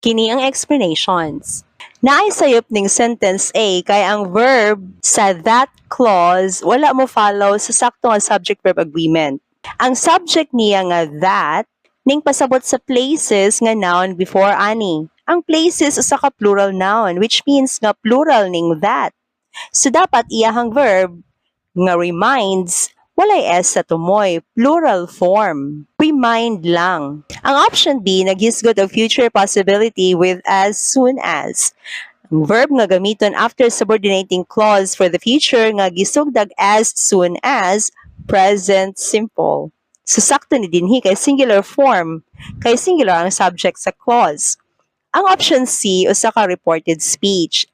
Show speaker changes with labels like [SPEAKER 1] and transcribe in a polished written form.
[SPEAKER 1] Kini ang explanations. Naay sayop ning sentence A kay ang verb sa that clause wala mo follow sa sakto nga subject verb agreement. Ang subject niya nga that ning pasabot sa places nga noun before ani. Ang places usa ka plural noun, which means nga plural ning that. So dapat iyahang verb nga reminds walay s sa tumoy, plural form. Remind lang. Ang option B naghisgot og future possibility with as soon as. Ang verb nga gamiton after subordinating clause for the future nga gisugdag as soon as, present simple. So sakto ni dinhi kay singular form, kay singular ang subject sa clause. Ang option C usa ka reported speech.